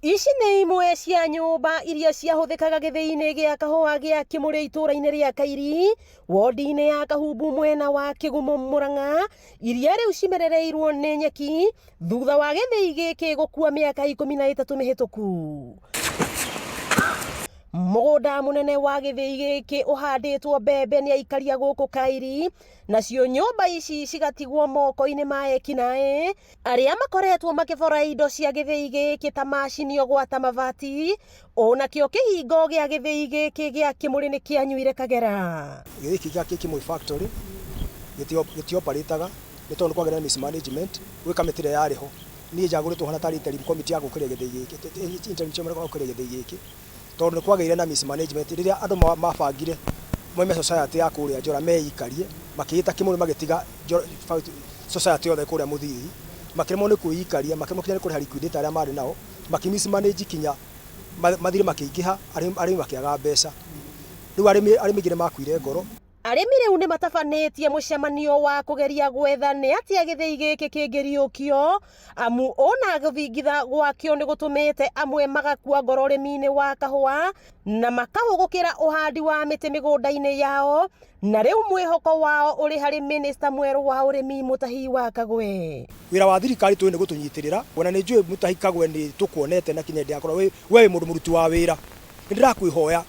Ici nĩ imwe cia nyũmba iria ciahũthĩkaga gĩthĩi-inĩ gĩa kahũa gĩa Kĩmũrĩ itũũra-inĩ rĩa Kairi, wondi-inĩ ya Kahumbu mwena wa Kĩgumo Mũrang'a, iria rĩu cimerereirwo nĩ nyeki thutha wa gĩthĩi gĩkĩ gũkua mĩaka 13 mĩhĩtũku. Mũgũnda mũnene wa gĩthĩi gĩkĩ ũhandĩtwo mbembe nĩ aikaria gũkũ Kairi, nacio nyũmba ici cigatigwo moko-inĩ ma ekinaĩ arĩa makoretwo makĩbora indo cia gĩthĩi gĩkĩ ta macini ogwata mabati, onakĩo kĩhingo gĩa gĩthĩi gĩkĩ gĩa Kĩmũrĩ nĩ kĩanyuire kagera. Gĩthĩi gĩkĩ gĩa Kĩmũrĩ factory gĩtioparĩtaga nĩ tondũ nĩ kwagĩire na mismanagement gwĩ kamĩtĩ ĩrĩa yarĩ ho. Niĩ njagũrĩtwo hana tarĩ interim committee ya gũkĩria gĩthĩi gĩkĩ, interim chairman wa gũkĩria gĩthĩi gĩkĩ tondũ nĩ kwagĩire na mismanagement rĩrĩa andũ mabangire moime society ya kũrĩa Njora meikarie makĩĩta Kĩmũrĩ magĩtiga society yothe kũrĩa Mũthithi, makĩremwo nĩ kwĩikaria, makĩremwo kinya nĩ kũrĩha liquidator arĩa marĩ nao, makĩ mismanage kinya mathirĩ makĩingĩha, arĩmi makĩaga mbeca. Rĩu arĩmi aingĩ nĩ makuire ngoro. Arĩmi rĩu nĩ matabanĩtie mũcemanio wa kũgeria gwetha nĩ atĩa gĩthĩi gĩkĩ kĩngĩriũkio, amu ona gũthingitha gwakĩo nĩ gũtũmĩte amwe magakua ngoro ũrĩmi-inĩ wa kahũa na makahũgũkĩra ũhandi wa mĩtĩ mĩgũnda-inĩ yao, na rĩu mwĩhoko wao ũrĩ harĩ mĩnĩsta mwerũ wa ũrĩmi Mutahi wa Kagwe. Wĩra wa thirikari tũĩ nĩ gũtũnyitĩrĩra, ona nĩ njũĩ Mutahi Kagwe nĩ tũkuonete na kinya hĩndĩ yakorwo we wĩ mũndũ mũruti wa wĩra. Nĩ ndĩrakwĩhoya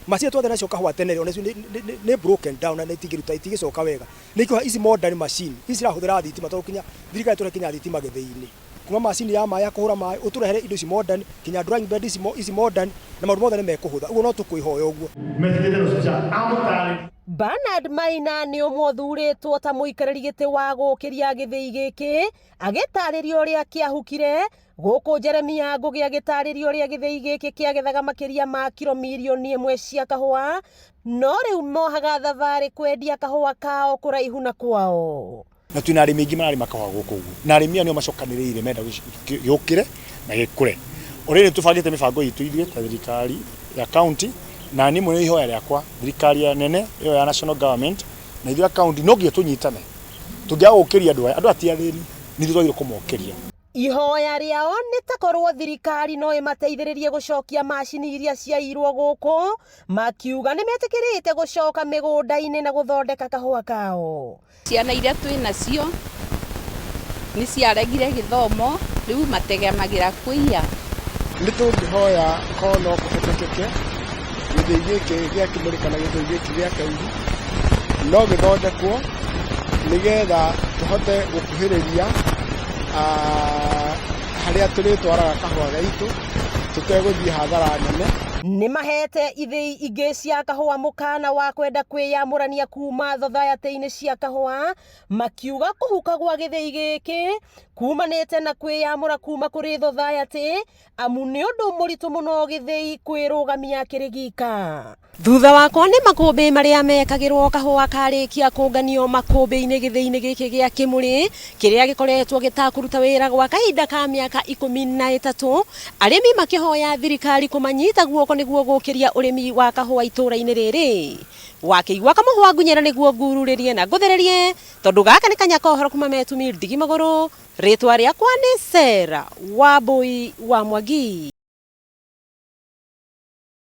macini twathe nacio kahũa tene rĩ, onacio nĩ broken down na itingĩruta itingĩcoka wega. Nĩ ikũhe ici modern machine, ici cirahũthĩra thitima tondũ kinya thirikari ĩtũrehe kinya thitima gĩthĩi-inĩ. Kuma macini ya maĩ ya kũhũra maĩ, ũtũrehere indo ici modern, kinya drying bed ici modern, na maũndũ mothe nĩ mekũhũtha. Ũguo no tũkwĩhoya ũguo. Bernard Maina nĩ ũmwe ũthurĩtwo ta mũikarĩri gĩtĩ wa gũkĩria gĩthĩi gĩkĩ, agĩtarĩria ũrĩa kĩahukire. Gũkũ Jeremia Ngũgĩ agĩtarĩria ũrĩa gĩthĩi gĩkĩ kĩagethaga makĩria ma kiro mirioni ĩmwe cia kahũa, no rĩu mohaga thabarĩ kwendia kahũa kao kũraihu na kwao. Na twĩna arĩmi aingĩ mararĩma kahũa gũkũ ũguo, na arĩmi aya nĩo macokanĩrĩire menda gĩũkĩre na gĩkũre. Already nĩ tũbangĩte mĩbango itũ ithuĩ ta thirikari ya county, na niĩ mwene ihoya rĩakwa thirikari ya nene ĩyo ya national government na ithuĩ a county no nginya tũnyitane, tũngĩaga gũkĩria andũ aya, andũ aya ti athĩni, nĩ ithuĩ twagĩrĩirwo kũmokĩria. Ihoya rĩao nĩ ta korwo thirikari no ĩmateithĩrĩrie gũcokia macini iria ciaiyirwo gũkũ, makiuga nĩ metĩkĩrĩte gũcoka mĩgũnda-inĩ na gũthondeka kahũa kao. Ciana iria twĩ nacio nĩ ciaregire gĩthomo, rĩu mategemagĩra kũiya. Nĩ tũngĩhoya korwo no kũhotekeke gĩthĩi gĩkĩ gĩa Kĩmũrĩ kana gĩthĩi gĩkĩ gĩa Kairi no gĩthondekwo nĩgetha tũhote gũkuhĩrĩria harĩa tũrĩtwaraga kahũa gaitũ tũtegũthiĩ hathara nene. Nĩ mahete ithĩi ingĩ cia kahũa mũkana wa kwenda kwĩyamũrania kuma thothayatĩ-inĩ cia kahũa, makiuga kũhuka gwa gĩthĩi gĩkĩ kumanĩte na kwĩyamũra kuma kũrĩ thothayatĩ, amu nĩ ũndũ mũritũ mũno gĩthĩi kwĩrũgamia kĩrĩ gika. Thutha wakwa nĩ makũmbĩ marĩa mekagĩrwo kahũa karĩkia kũnganio makũmbĩ-inĩ gĩthĩi-inĩ gĩkĩ gĩa Kĩmũrĩ kĩrĩa gĩkoretwo gĩtakũruta wĩra gwa kahinda ka mĩaka 13, arĩmi makĩhoya thirikari kũmanyita guoko nĩguo gũkĩria ũrĩmi wa kahũa itũũra-inĩ rĩrĩ. Wakĩigua kamũhwa ngunyĩra nĩguo ngururĩrie na ngũthererie tondũ gaka nĩ kanya ka ũhoro kuma Metumi Ndigi Magũrũ, rĩtwa rĩakwa nĩ Sarah Wambui wa Mwangi.